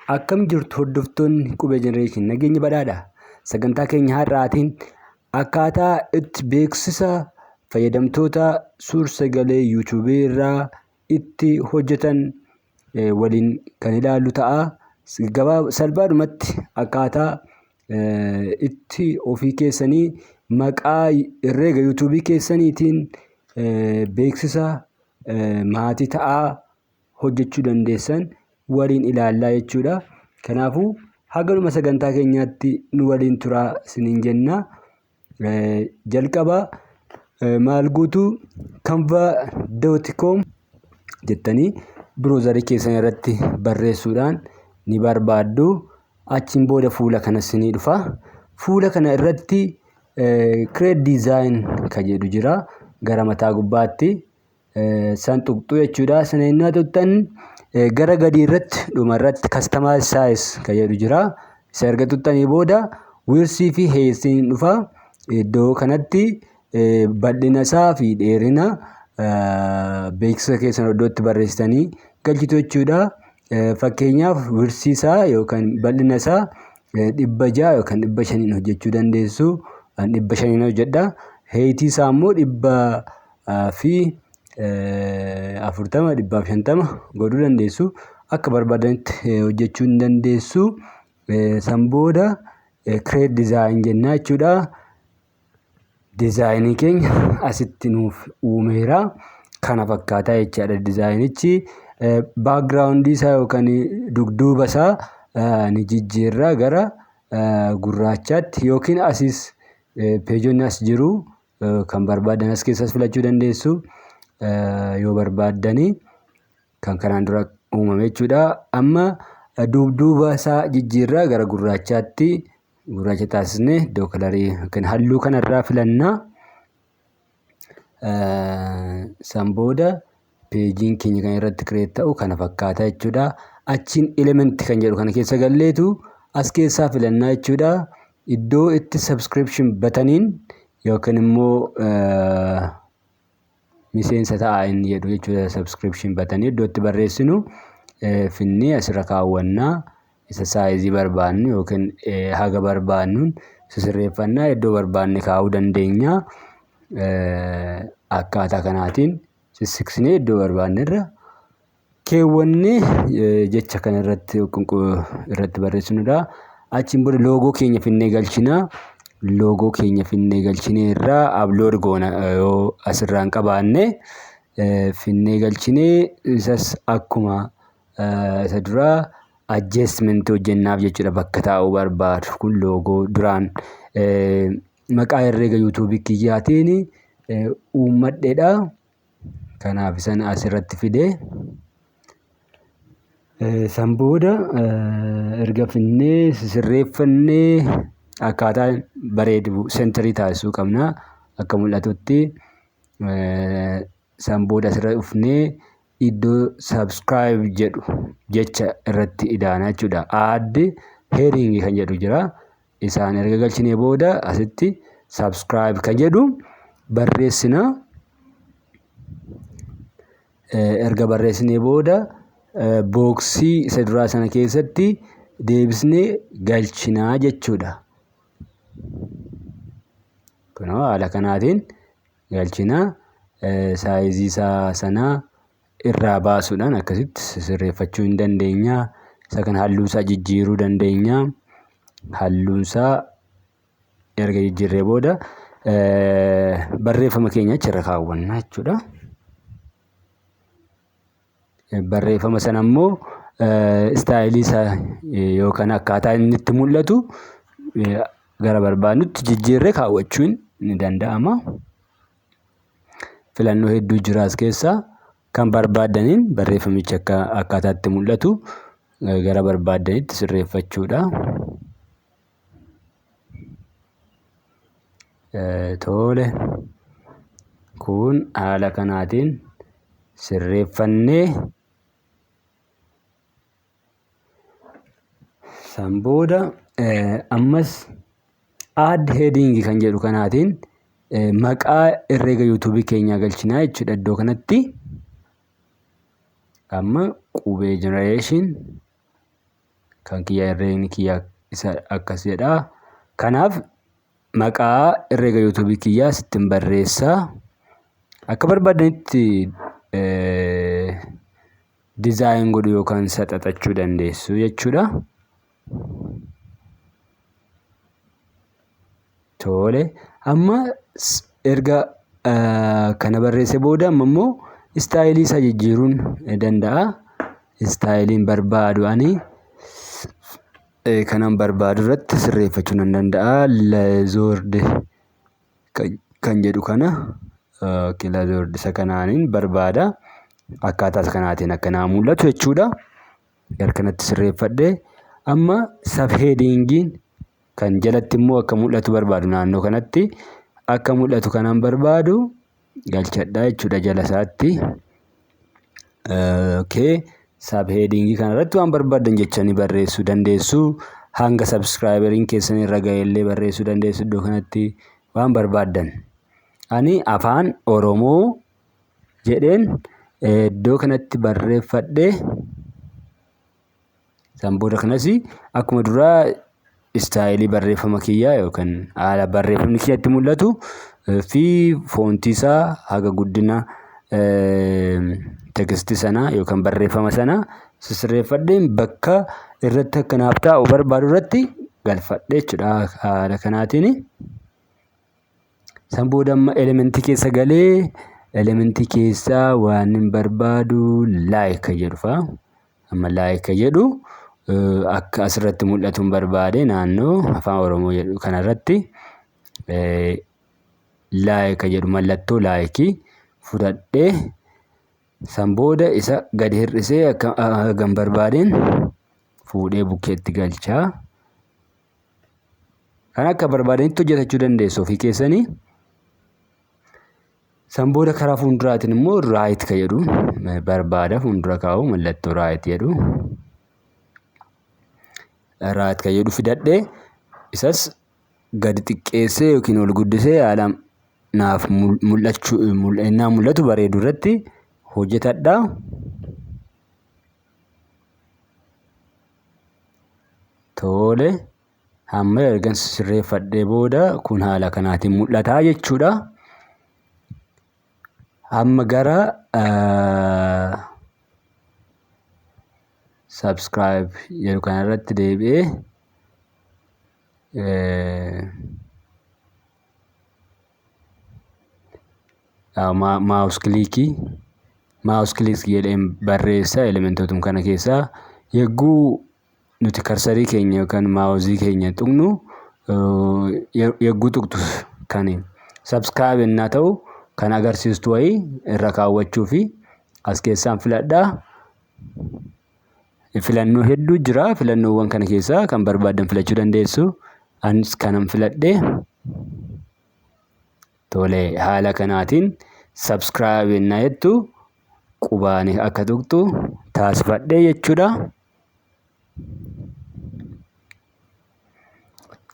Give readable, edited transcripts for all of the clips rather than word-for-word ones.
Akkam jirtu hordoftoonni Qubee Generation, nageenyi badhaadha. Sagantaa keenya har'aatiin akkaataa itti beeksisa fayyadamtoota suur-sagalee YouTube irraa itti hojjetan waliin kan ilaallu ta'a. Salphaadhumatti akkaataa itti ofii keessanii maqaa herreega YouTube keessaniitiin beeksisa maatii ta'aa hojjechuu dandeessan waliin ilaallaa jechuudha. Kanaafuu haga dhuma sagantaa keenyaatti nu waliin turaa isiniin jenna. Jalqaba maal guutuu, canva.com jettanii browserii keessan irratti barreessuudhaan ni barbaaddu. Achiin booda fuula kana isinii dhufa. Fuula kana irratti create design kan jedhu jira. Gara mataa gubbaatti san tuqxu jechuudha. Sana innaa tuqxan gara gadii irratti dhuma irratti customize size kan jedhu jira. Isa erga tuqxanii booda width fi height dhufa. Iddoo kanatti bal'ina isaa fi dheerina beeksisa keessan iddoo itti barreessitanii galchitu jechuudha. Fakkeenyaaf, width isaa yookaan bal'ina isaa 600 yookaan 500n hojjechuu dandeessu. An 500n hojjedha. Height isaa immoo 140, 150 godhuu dandeessu. Akka barbaadanitti hojjechuu ni dandeessu. San booda create design jennaa jechuudha. Designii keenya asitti nuuf uumeera. Kana fakkaataa jechaadha designichi. Backgroundii isaa yookaan dudduuba isaa ni jijjiirra gara gurraachaatti, yookiin asis pageonni as jiru, kan barbaadan as keessas filachuu dandeessu yoo barbaaddanii, kan kanaan dura uumame jechuudha. Amma dudduuba isaa jijjiirraa gara gurraachaatti, gurraacha taasisnee iddoo colorii yookiin halluu kanarraa filannaa. San booda pageiin keenya kan irratti create ta'u kana fakkaata jechuudha. Achiin element kan jedhu kana keessa galleetu as keessaa filannaa jechuudha. Iddoo itti subscription buttoniin yookiin immoo miseensa ta'a inni jedhu jechuudha. Subscription buttonii iddoo itti barreessinu finnee asirra kaawwannaa. Isa sizeii barbaannu yookiin haga barbaannuun sisirreeffannaa, iddoo barbaanne kaa'uu dandeenya. Akkaataa kanaatiin sissiqsinee iddoo barbaanne irra keewwannee jecha kana irratti barreessinudha. Achiin booda logo keenya finnee galchina. Logo keenya finnee galchinee irraa upload goona yoo asirraa hin qabaanne. Finnee galchinee isas akkuma isa duraa adjustment hojjennaaf jechuudha, bakka taa'uu barbaadu. Kun logo duraan maqaa herreega YouTubeii kiyyaatiin uummadheedha. Kanaaf isan asirratti fide. San booda erga finnee sisirreeffannee akkaataa bareedu centerii taasisuu qabna. Akka mul'atutti san booda asirra dhufnee iddoo subscribe jedhu jecha irratti idaana jechuudha. Add heading kan jedhu jira. Isaan erga galchinee booda asitti subscribe kan jedhu barreessina. Erga barreessinee booda boxii isa duraa sana keessatti deebisnee galchinaa jechuudha. Kunoo haala kanaatiin galchinaa, sizeii isaa sanaa irraa baasuudhaan akkasitti sirreeffachuu hin dandeenya. Isa kana halluu isaa jijjiiruu dandeenya. Halluun isaa erga jijjiirree booda barreeffama keenya achirra kaawwanna jechuudha. Barreeffama sana immoo styleii isaa yookaan akkaataa inni itti mul'atu gara barbaadnutti jijjiirree kaawwachuun ni danda'ama. Filannoo hedduu jira as keessaa, kan barbaaddaniin barreeffamichi akka akkaataa itti mul'atu gara barbaaddanitti sirreeffachuudha. Tole, kun haala kanaatiin sirreeffannee san booda ammas add heading kan jedhu kanaatiin maqaa herreega YouTubeii keenyaa galchinaa jechuudha iddoo kanatti. Amma Qubee Generation Kan kiyya herreegni kiyya isa akkas jedha. Kanaaf maqaa herreega yuutuubii kiyyaa sittin barreessa. Akka barbaadanitti dizaayin godhuu yookaan saxaxachuu dandeessu jechuudha. Tole amma erga kana barreesse booda amma immoo istaayilii isaa jijjiiruun danda'a. Istaayiliin barbaadu ani kanan barbaadu irratti sirreeffachuu nan danda'a. Lazoord kan jedhu kana lazoord isa kanaanin barbaada. Akkaataa isa kanaatiin akka naa mul'atu jechuudha. Gara kanatti sirreeffadhee amma sabheediingiin kan jalatti immoo akka mul'atu barbaadu naannoo kanatti akka mul'atu kanan barbaadu galchadha jechuudha jala isaatti. Okay. Sabheediingii kanarratti waan barbaaddan jechanii barreessuu dandeessu. Hanga sabskraayiberiin keessan irra ga'e illee barreessuu dandeessu iddoo kanatti waan barbaaddan. Ani afaan Oromoo jedheen iddoo kanatti barreeffadhe. San booda kanas akkuma duraa istaayilii barreeffama kiyyaa yookaan haala barreeffamni kiyya itti mul'atu fi foontii isaa haga guddina tekstii sanaa yookaan barreeffama sana sisirreeffadheen bakka irratti akka naaf taa'u barbaadu irratti galfadhe jechuudha haala kanaatiin. San booda amma elementii keessa galee elementii keessaa waan hin barbaadu like jedhu fa'a. Amma like jedhu akka asirratti mul'atu hin barbaade naannoo afaan Oromoo jedhu kanarratti like jedhu mallattoo laayikii fudhadhee san booda isa gadi hir'isee akka hagam barbaadeen fuudhee bukkeetti galchaa. Kan akka barbaadanitti hojjetachuu dandeessu ofii keessanii. San booda karaa fuulduraatiin immoo right ka jedhu barbaada fuuldura kaa'u mallattoo right jedhu. Right ka jedhu fidadhee isas gadi xiqqeessee yookiin ol guddisee haala naaf mul'achuu innaa mul'atu bareedu irratti hojjetadha. Tole Amma ergan sirreeffadhee booda kun haala kanaatiin mul'ata jechuudha. Amma gara subscribe jedhu kanarratti deebi'ee mouse clickii mouse click jedheen barreessa elementootuma kana keessaa yegguu nuti karsarii keenya yookaan maawuzii keenya tuqnu yegguu tuqxu kan subscribe ennaa ta'u kan agarsiistu wayii irra kaawwachuu fi as keessaan filadhaa. Filannoo hedduu jira. Filannoowwan kana keessaa kan barbaaddan filachuu dandeessu. Anis kanan filadhe. Tole haala kanaatiin subscribe ennaa jettu qubaan akka tuqxu taasifadhe jechuudha.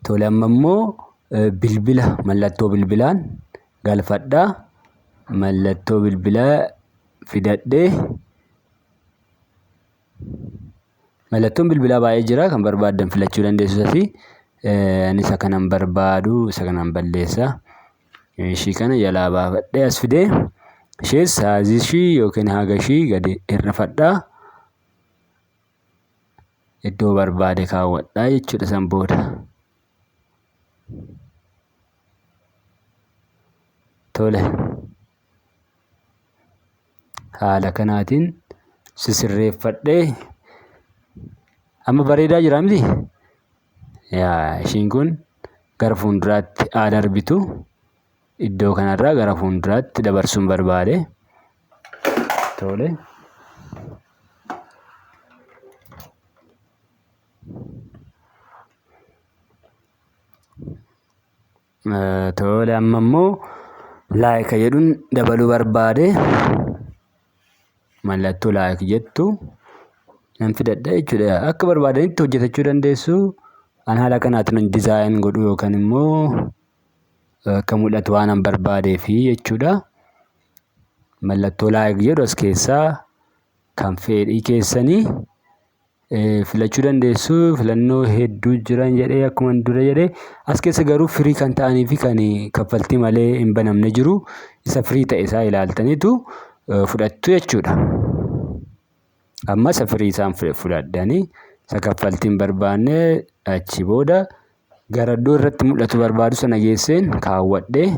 Tole amma immoo bilbila mallattoo bilbilaan galfadha. Mallattoo bilbilaa fidadhee mallattoon bilbilaa baay'ee jira kan barbaaddan filachuu dandeessu isasi. Ani isa kanan barbaadu isa kanan balleessa. Ishii kana jalaa baafadhee as fidee ishees saayizii ishii yookiin haga ishii gadi hir'ifadha. Iddoo barbaade kaawwadhaa jechuudha san booda. Tole. Haala kanaatiin sisirreeffadhee amma bareedaa jira miti? Yaa ishiin kun gara fuulduraatti haa darbitu. Iddoo kanarraa gara fuulduraatti dabarsuun barbaade. Tole. Tole amma immoo like jedhuun dabaluu barbaade. Mallattoo like jettu nan fidadha jechuudha. Akka barbaadanitti hojjetachuu dandeessu. An haala kanaatiin dizaayin godhuu yookaan immoo akka mul'atu waan an barbaadeefi jechuudha. Mallattoo like jedhu as keessaa kan fedhii keessanii Filachuu dandeessu. Filannoo hedduu jiran jedhee akkuma dura jedhee as keessa garuu free kan ta'anii fi kan kaffaltii malee hin banamne jiru. Isa free ta'e isaa ilaaltaniitu fudhattu jechuudha. Amma isa free isaan fudhadhanii isa kaffaltii hin barbaanne achi booda gara iddoo irratti mul'atu barbaadu sana geesseen kaawwadhee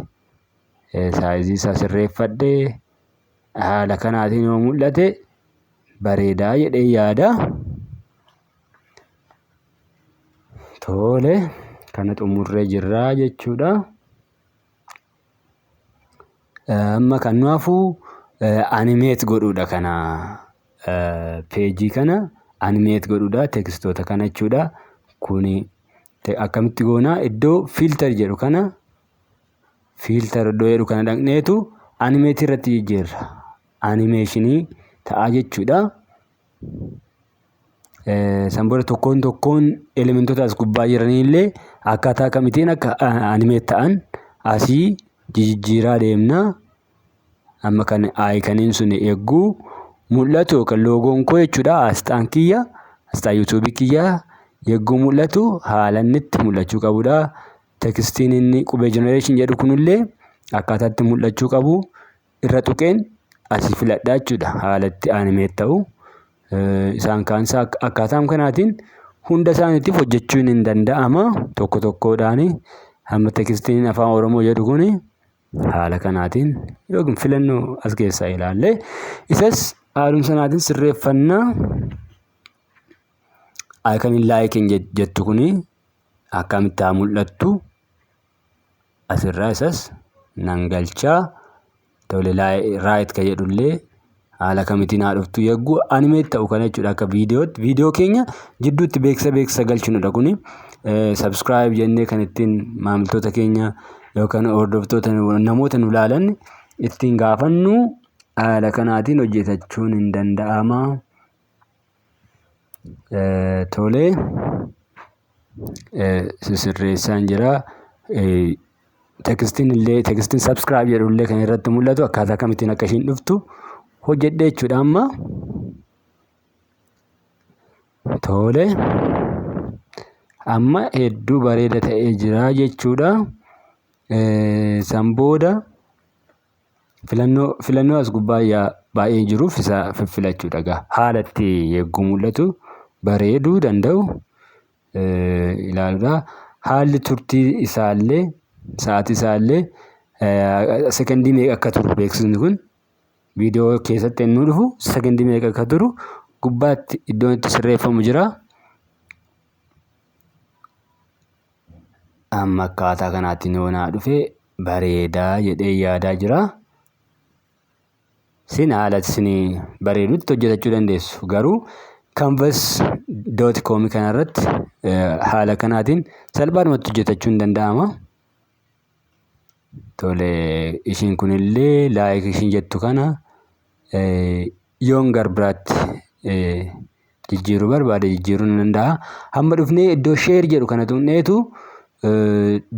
size isaa sirreeffadhee haala kanaatiin yoo mul'ate bareedaa jedhee yaada. Tole, kana xumurree jirraa jechuudha. Amma kan nu hafu animate godhuudha kana, peejii kana animate godhuudha, tekstoota kana jechuudha. Kuni akkamitti goonaa? Iddoo filter jedhu kana, filter iddoo jedhu kana dhaqneetu animate irratti jijjiirra. Animation ta'a jechuudha. San booda tokkoon tokkoon elementoota as gubbaa jiranii illee akkaataa kamitiin akka animate ta'an asii jijjiiraa deemna. Amma kan iconiin sun eegguu mul'atu yookaan loogoon koo jechuudha, asxaan kiyya, asxaa YouTubeii kiyyaa yegguu mul'atu haala inni itti mul'achuu qabudha. Textiin inni Qubee Generation jedhu kunillee akkaataa itti mul'achuu qabu irra tuqeen asii filadhaa jechuudha, haala itti animate ta'u. Isaan kaansaa akkaataa kanaatiin hunda isaaniitiif hojjechuun hin danda'ama tokko tokkodhaan. Hamma textiin Afaan Oromoo jedhu kuni haala kanaatiin yookiin filannoo as keessaa ilaallee isas haaluma sanaatiin sirreeffannaa. Iconiin likeiin jettu kuni akkamitti haa mul'attu, asirraa isas nan galchaa. Tole, right kan jedhullee haala kamitiin haa dhuftu yegguu animate ta'u kana jechuudha. Akka viidiyootti viidiyoo keenya jidduutti beeksisa beeksisa galchinudha kuni. Subscribe jennee kan ittiin maamiltoota keenya yookaan hordoftoota, namoota nu ilaalan ittiin gaafannu haala kanaatiin hojjetachuun hin danda'ama. Tole, sisirreessaan jira. Textiin illee, textiin subscribe jedhu illee kan irratti mul'atu akkaataa kamittiin akka ishiin dhuftu hojjedhe jechuudha amma. Tole, amma hedduu bareeda ta'ee jira jechuudha. San booda filannoo as gubbaa baay'ee jiruuf isa fiffilachuudha egaa, haala itti yegguu mul'atu bareeduu danda'u ilaaluudha. Haalli turtii isaallee, sa'aatii isaallee, sekondii meeqa akka turu, beeksisni kun viidiyoo keessatti ennuu dhufu sekondii meeqa akka turu gubbaatti iddoon itti sirreeffamu jira. Amma akkaataa kanaatiin yoo naa dhufe bareedaa jedhee yaadaa jira. Isin haala isin bareedutti hojjetachuu dandeessu. Garuu canvas.com kanarratti haala kanaatiin salphaadhumatti hojjetachuun ni danda'ama. Tole, ishiin kunillee like ishiin jettu kana yoon gar biraatti jijjiiruu barbaade jijjiiruu ni danda'a. Hamma dhufnee iddoo share jedhu kana tuqneetu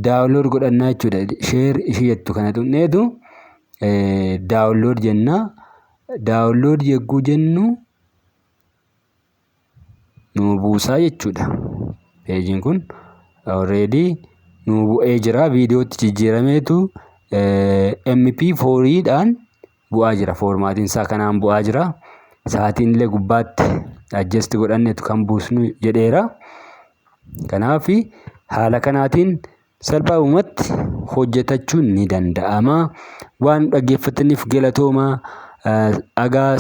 download godhannaa jechuudha. Share ishii jettu kana tuqneetu download jenna. Download yegguu jennu nu buusaa jechuudha. Peejiin kun already nu bu'ee jira. Viidiyootti jijjiirameetu MP4 dhaan bu'aa jira. Formatiin isaa kanaan bu'aa jira. Sa'aatiin illee gubbaatti adjust godhanneetu kan buusnu jedheera. Kanaaf haala kanaatiin salphaadhumatti hojjetachuun ni danda'ama. Waan dhaggeeffataniif galatoomaa. Dhagaa.